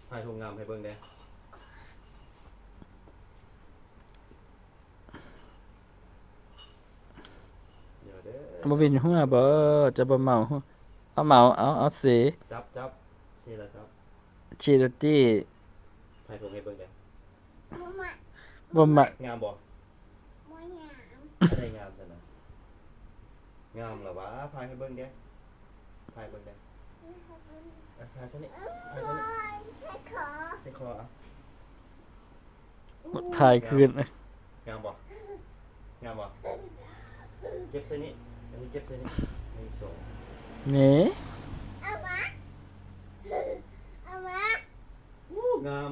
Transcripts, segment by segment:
ຖ່າຍຮູບງາມໃຫ້ເບິ່ງແດ່. ຢ່າເດີ້. ບໍ່ເປັນຫົວບໍ? ຈະບໍ່ເມົາຫົວ? ເອົາເມົາ, ເອົາ, ເອົາເຊ. ຈັບ, ຈັບ, ເຊແລ້ວຈັບ. ເຊໂດຕີ. ຖ່າຍຮູບໃຫ້ເບິ່ງແດ່. ບໍ່ມັກ. ງາມບໍ? ບໍ່ງາມ. ອັນໃດງາມຊັ້ນນະ? ງາມລະຫວາ? ຖ່າຍໃຫ້ເບິ່ງແດ່. ຖ່າຍເບິ່ງແດ່. ອ່ະ ຖ່າຍໃສ່ນີ້. ຖ່າຍໃສ່ນີ້. ໃສ່ຄໍ. ໃສ່ຄໍ ເອົາ. ຖ່າຍຄືນ. ງາມບໍ່? ງາມບໍ່? ເກັບໃສ່ນີ້. ອັນນີ້ເກັບໃສ່ນີ້. ໜຶ່ງ ສອງ ນີ້. ເອົາມາ. ເອົາມາ. ໂອ້ ງາມ.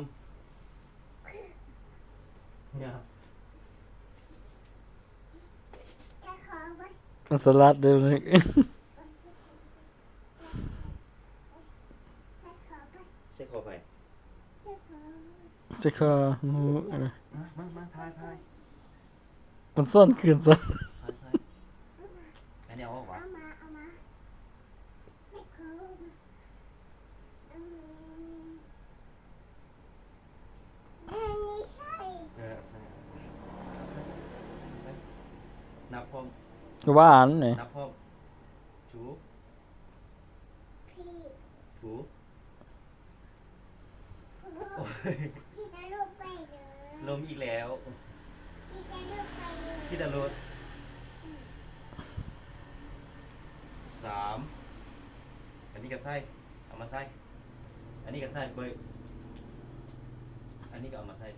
ງາມ. ໃສ່ຄໍໄປ. ມັນສະຫຼັດເດ້. ໃສ່ຄໍໄປ. ໃສ່ຄໍ. ໃສ່ຄໍ. ມາ, ມາ, ມາ, ຖ່າຍ, ຖ່າຍ. ມັນສ້ອນຄືນຊະ. ຖ່າຍ, ຖ່າຍ. ອັນນີ້ເອົາອອກຫວາ? ເອົາມາ, ເອົາມາ. ໃສ່ຄໍ. ອືມ. ອັນນີ້ໃສ່. ເອີ ເອົາໃສ່, ເອົາໃສ່, ເອົາໃສ່. ນັບພ້ອມ. ຫວານນີ້. ນັບພ້ອມ. Two. Three. Two. ໂອ້ຍ. ຂີ້ຕະຫຼຸດໄປເລີຍ. ລົມອີກແລ້ວ. ຂີ້ຕະຫຼຸດໄປເລີຍ. ຂີ້ຕະຫຼຸດ. ສາມ. ອັນນີ້ກໍໃສ່, ເອົາມາໃສ່. ອັນນີ້ກໍໃສ່ເບີ. ອັນນີ້ກໍເອົາມາໃສ່.